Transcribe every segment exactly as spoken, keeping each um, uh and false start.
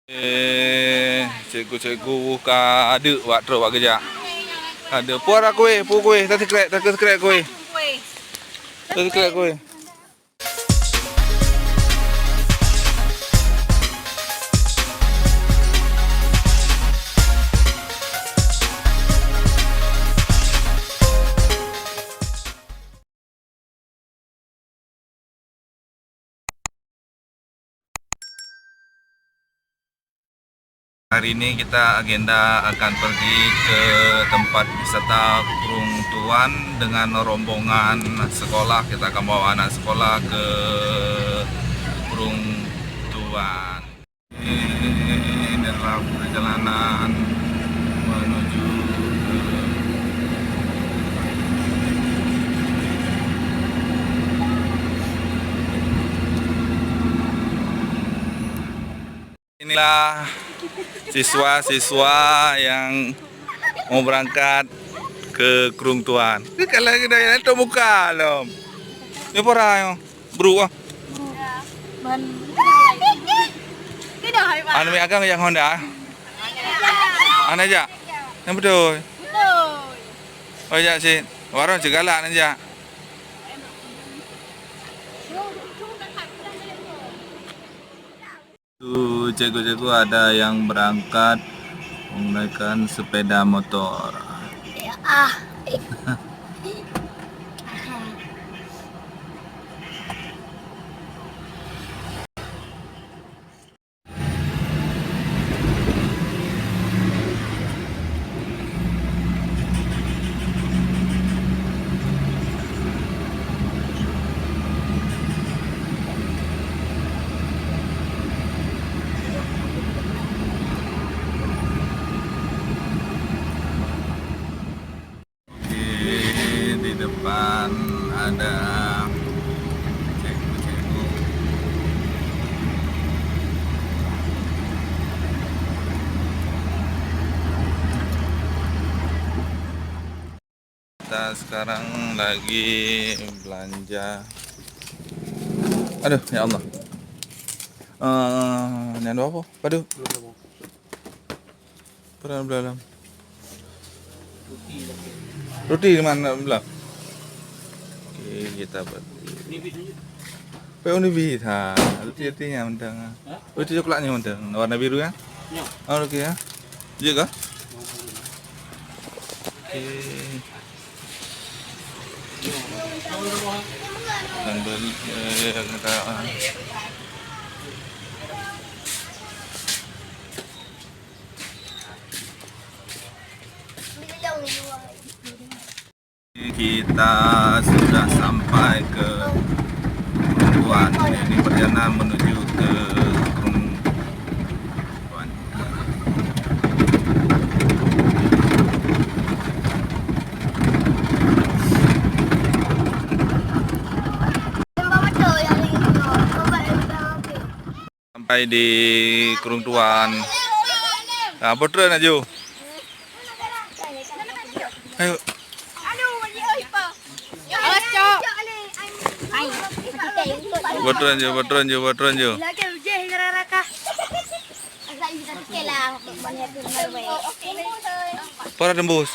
Eh, cikgu-cikgu ka adeuk bak trok bak geujak. Adeuk, peue raya kueh, peue kueh, taseukrek, taseukrek kueh. Taseukrek kueh. Hari ini kita agenda akan pergi ke tempat wisata Krueng Tuan dengan rombongan sekolah. Kita akan bawa anak sekolah ke Krueng Tuan. Ini adalah perjalanan menuju ke Inilah siswa-siswa yang mau berangkat ke Krueng Tuan. Kalau kita lihat tu muka lom. Ni pora yang bro ah. Ban. Anu mi agang yang Honda. Ana jak. Yang betul. Oh jak sih. Warung segala nak jak. Tu cikgu-cikgu ada yang berangkat menggunakan sepeda motor. Ah. Oke, di depan ada cikgu-cikgu. Kita sekarang lagi belanja. Aduh, ya Allah. Eh, ni ada apa? Padu. Pernah belum? Roti di mana belum? Oke, kita buat. Pek Unibit, ha. Roti-rotinya mentang. Roti coklatnya mentang. Warna biru ya? Ya. Oh, oke ya. Jeuet kah? Oke. Dan beli, eh, kita, ah. Kita sudah sampai ke Krueng Tuan. Ini perjalanan menuju ke Krueng Tuan. Sampai di Krueng Tuan. Ah, beutrön aju. Ayo. Awas, Cok. Beutrön aju, beutrön aju, beutrön aju. Para tembus.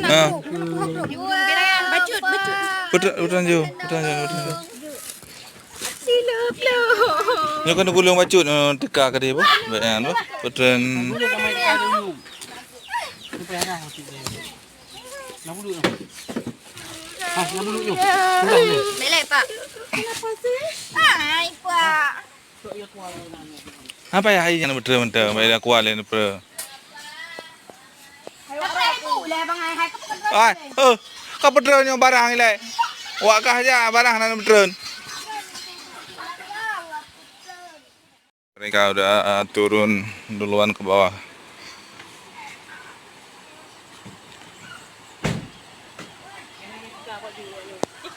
Ha. Bacut, bacut. Beutrön, beutrön aju, beutrön aju, beutrön aju. Nyoe kan gulong bacut, eh, teuka ka deh, boh. Baik, eh, boh. Beutrön. Belek, Pak. Hai, Pak. Apa ya, hai, jangan beutrön, beutrön. Baik, aku alih, beutrön. Ai, eh, ka peutrön nyoe barang ilai. Wak kah jak barang nan peutrön. Mereka udah, eh, turun duluan ke bawah.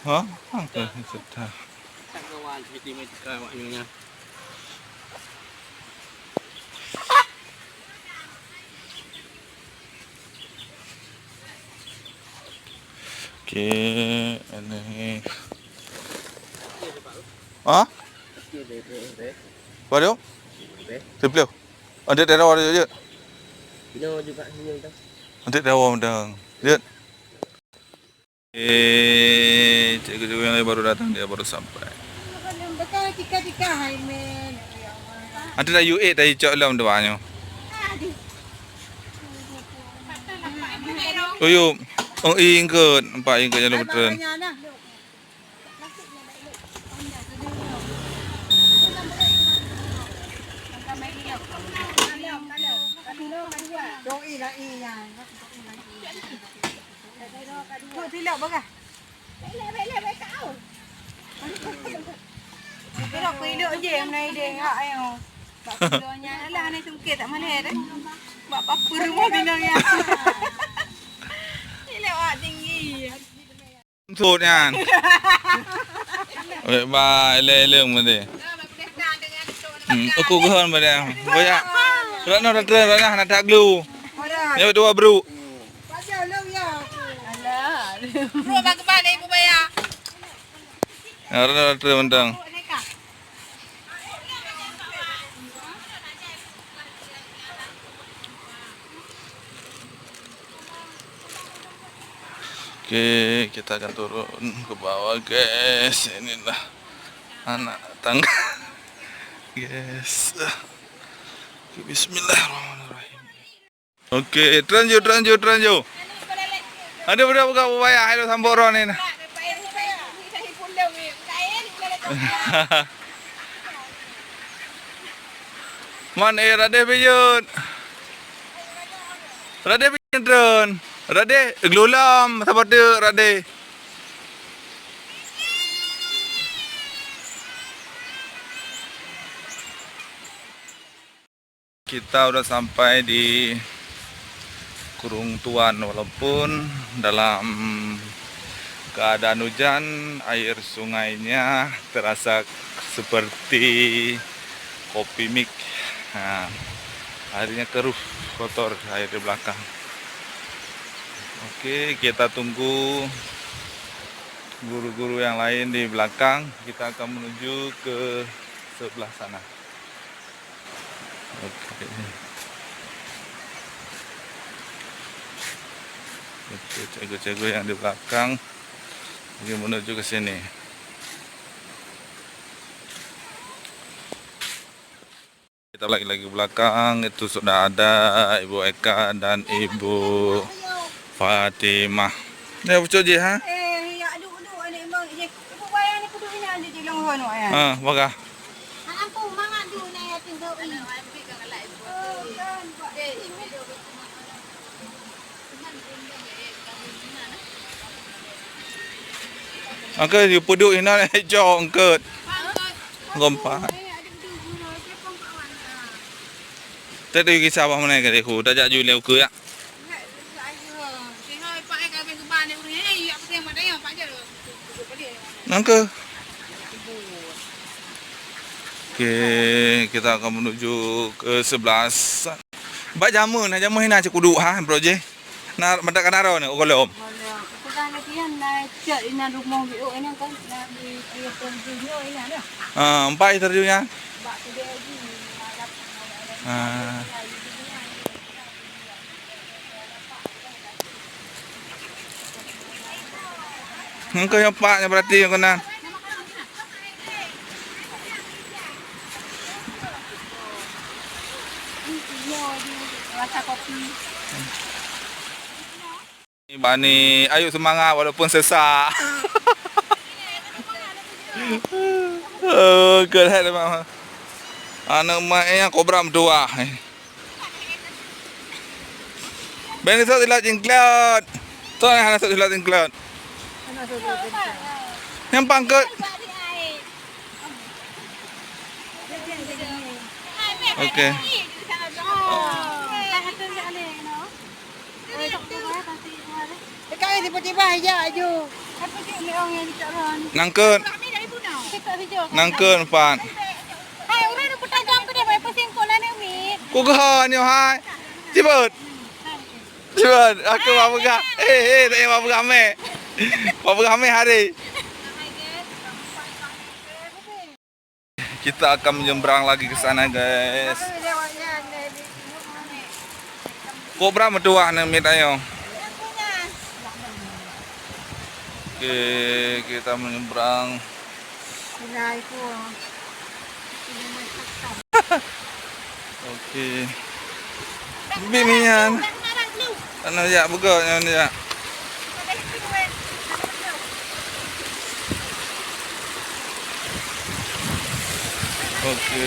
Hah? Oke, sudah. Oke, ini. Hah? Apa tu? Siplôh. Ada teror dia, Jut. Bina juga senyum tu. Ada teror mantong. Jut. Eh, cikgu-cikgu yang baru datang, dia baru sampai. Betul, tiga-tiga, hai, men. Nanti dah U A tadi cok lom tu banyak. Uyup. Oh, ingkut. Empat ingkut yang lupa turun. Kira ku ilok je meunai deh hak ayo. Bak keudua nyan alah hana sungkét tak malèe deh. Bak paper rumoh binong nyan. Ilok awak tinggi. Sot nyan. Wek ba ileng-ileng meuti. Hmm, aku geuhon pada. Boya. Ratna ratna ratna hana tak gelu. Nyawa dua bro. Alah. Bro bak kepala ibu baya. Ratna ratna mantong. Oke, kita akan turun ke bawah, guys. Inilah anak tangga, guys. Oke, bismillahirrahmanirrahim. Oke, teranjo, teranjo, teranjo. Ada budak buka bubaya, ayo sambok ron ni. Man, eh, Radeh Piyut. Radeh Piyut tron. Radeh gelulam, saboh teuk Radeh. Kita udah sampai di Kurung Tuan, walaupun dalam keadaan hujan, air sungainya terasa seperti kopi mik. Ha, airnya keruh, kotor air di belakang. Oke, kita tunggu guru-guru yang lain di belakang. Kita akan menuju ke sebelah sana. Oke. Oke, cikgu-cikgu yang di belakang lagi menuju ke sini. Kita lagi-lagi belakang, itu sudah ada Ibu Eka dan Ibu Fatimah. Ya, pucuk je, ha? Eh, ya, aduh, aduh, anak memang je. Ibu bayar ni kudu ina je di longhon, ya. Ha, bagah. Anak pun mangat dulu na ya tinggal ni. Oh, kan, buat. Angka jipeuduek inan cok eungkot. Gompa. Tadi kisah bah mana kali aku, dah jak ju lé ukeue ya. Nangka. Oke, kita akan menuju ke sebelah sa-, bak jameun, jameun hina cek uduk ha, bro je. Na madak ka na droe ni, oh, golom. Golom. Peugah lagi nyan, na cek inan rumoh biôk inan kan, na di air terjun nyoe inan dah. Ah, empat air terjun nyan. Bak tu dia lagi, na lap-, na lap-, Ah. Engkau yang pak yang berarti yang kena. Rasa kopi. Bani, ayo semangat walaupun sesak. Oh, good head, Mama. Anak mak yang kobra meutuah. Ben, esok silat jingklot. Tu hana esok silat jingklot. Nyang pangkot. Oke. Nangkon. Nangkon, Pan. Hai, ureueng peutagang keudeh, bai, peusingkong laneuk miet. Ku keuhon nyoe, hai. Cibot. Cibot, aku mau peugah. Eh, eh, tak payah mau peugah meh. Mau peugah meh hari. Kita akan menyeberang lagi ke sana, guys. Kobra meutuwah nang miet ayo. Oke, kita menyeberang. Oke. Bi mian. Ana jak buka nyan jak. Oke.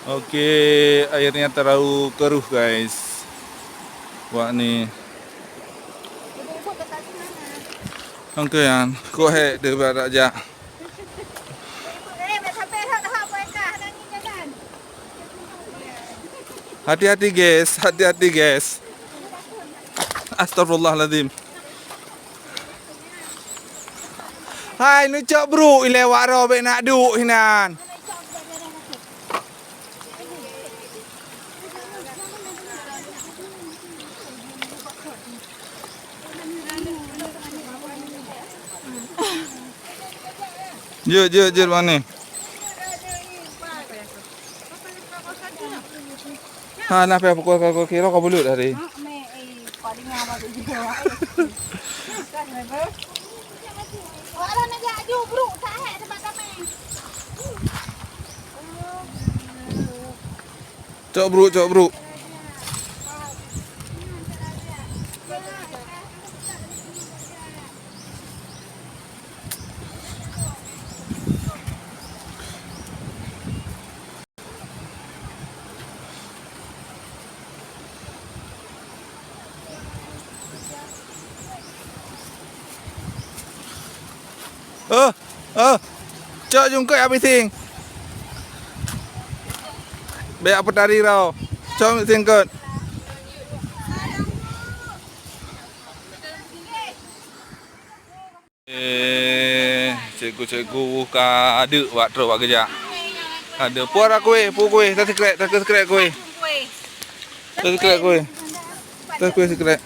Oke, airnya terlalu keruh, guys. Wah, ni. Oke, yan. Kok hek dia berak jak. Hati-hati, guys. Hati-hati, guys. Astagfirullahaladzim. Hai, neucok bruk ilée wak droe bék nak duek hinan. Jeuet, jeuet, jeuet, Bang Ni. Ha, na payah pukul, pukul kilo ka bulut hari. Cok bruk, cok bruk. Oh, oh. Cok jungkot habis sing. Biar apa tadi tau. Cok singkot. Eh, cikgu-cikgu ka deuk bak trok bak geujak. Ada puara kueh, pu kueh, tak sekrek, tak sekrek kueh. Tak sekrek kueh. Tak kueh sekrek.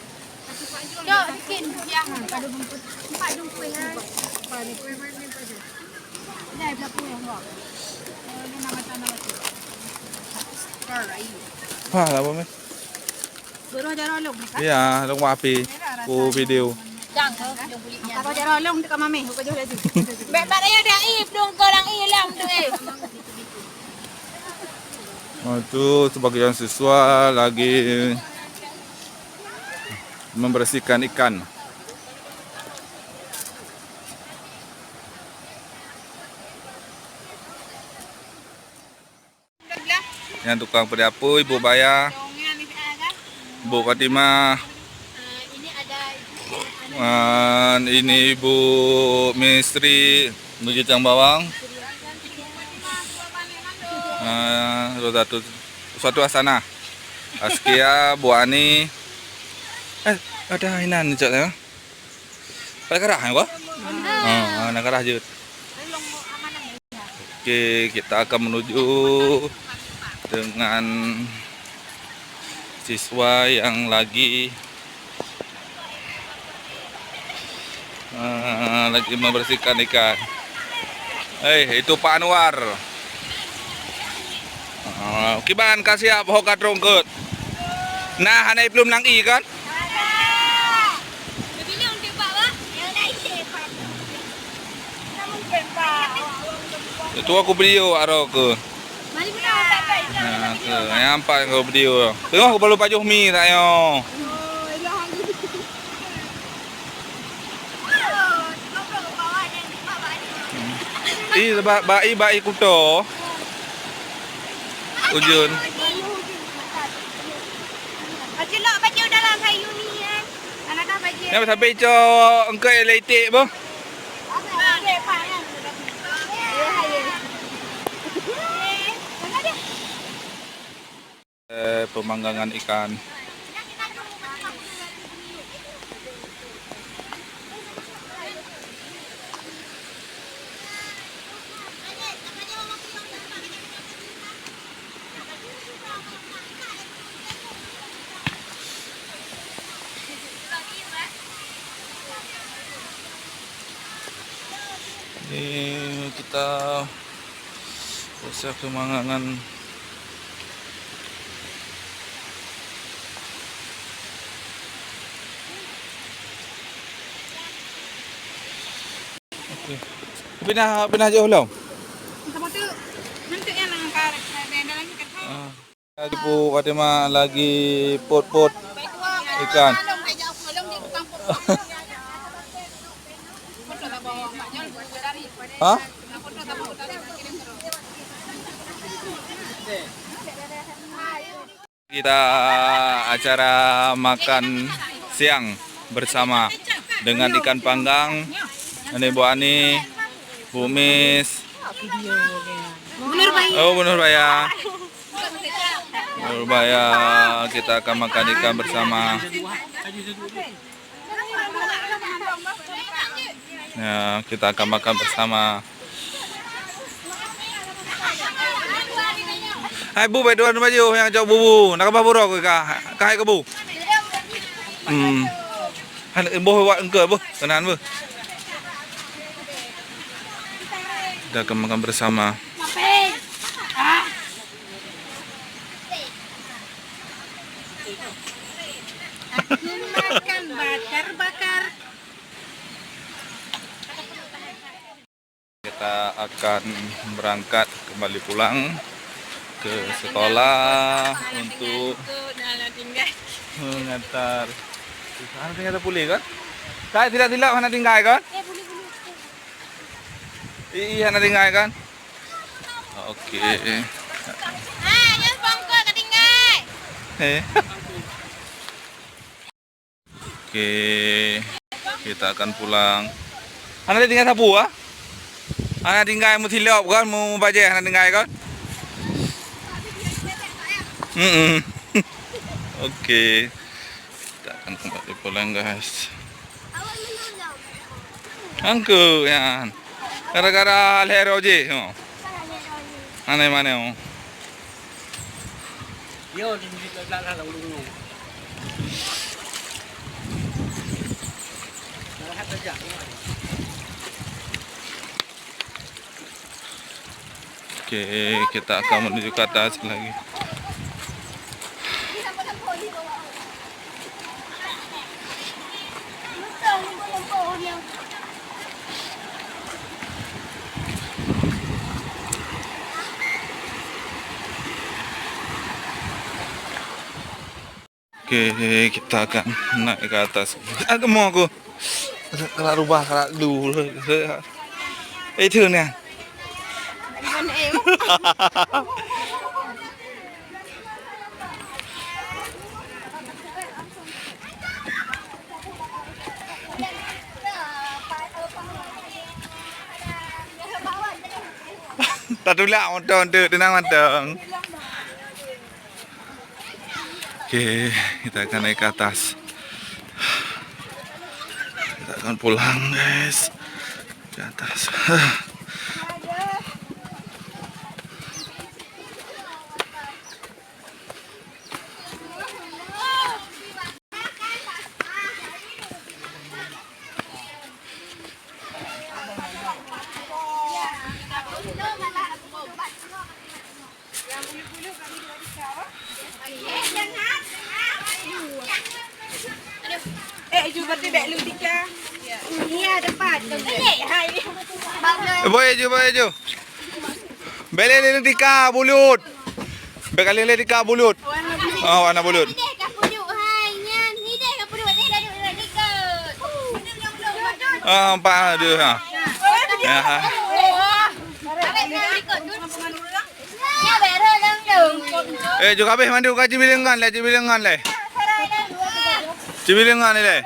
Ha, apa meh? Beureuh jaroe lôn, kan? Iya, lôn maaf pi. Ku video. Dang, lôn bulik nyan. Jaroe lôn teuka mameh, buka jauh laju. Bèk tak payah dah, ih, dong kau lang, ih, lam tu, eh. Oh, itu sebagian siswa lagi membersihkan ikan. Nyang tukang peudapu, Ibu Baya, Ibu Fatimah. Dan ini Ibu Mistri, Bukit Cang Bawang. Ah, satu, satu asana. Askia, Bu Ani. Eh, ada Ainan, cak saya. Pada karah, eh, wah? Ah, nak karah jeuet. Oke, kita akan menuju dengan siswa yang lagi, eh, lagi membersihkan ikan. Eh, itu Pak Anwar. Ah, kiban ka siap ho ka trongkeut. Nah, hana iplum nang i kan? Itu aku video aro ke. Nah, ke, yang empat aku video. Tengok aku baru pajoh mi tak yo. Ih, ba, ba, i, ba, i kuto. Ujun. Baju lok baju dalam kayu ni, eh. Anak dah baju. Yang sampai cok engkai laitik boh. Eh, pemanggangan ikan. Eh, kita biasa keumangan. Okey. Pinah, pinah jauh lom. Sama tu, nanti yang nak angkat, ada yang dalam ni kan. Ah. Lagi Pu Fatimah lagi pot-pot ikan. Hah? Kita acara makan siang bersama dengan ikan panggang, Nenek Bu Ani, Bu Mis. Oh, Bu Nurbaya. Nurbaya, kita akan makan ikan bersama. Ya, kita akan makan bersama. Hai Bu, baik dua baju yang cok bubu. Nak kembah buruk ke kah? Kah hai ke Bu? Hmm. Han boh wak engke boh, keunan boh. Kita akan makan bersama. Aku makan bakar-bakar. Kita akan berangkat kembali pulang ke sekolah untuk mengantar. Hana tinggai tapulih kan? Kai, tidak-tidak hana tinggai kan? Ih, hana tinggai kan? Okey. Eh. Okey. Kita akan pulang. Hana tinggai sapu ah? Hana tinggai meusilop kan, meubajèe hana tinggai kan? Hmm. Okey. Kita akan kembali pulang, guys. Angkeu nyan. Gara-gara lhèe roh jih. Oh. Aneh maneh. Oh. Yo, di sini tak ada orang. Okey, kita akan menuju ke atas lagi. Okey, kita akan naik ke atas. Ah, gemuk aku. Kena rubah, kena dulu. Eh, itu ni. Tatulak moto tu, tenang mantong. Okey, kita akan naik ke atas. Kita akan pulang, guys. Ke atas. Eh, ju berarti bèk lu tika. Iya, depan. Hai. Boy, ju, boy, ju. Bèk lé tika bulut. Bèk kali lé tika bulut. Oh, warna bulut. Ideh ka punyuk, hai, nyan. Ideh ka punyuk, ideh ka punyuk, ideh ka punyuk. Ah, empat, dua, ha. Ya, ha. Eh, jok habéh mandum ka cibileungan lé, cibileungan lé. Cibileungan lé.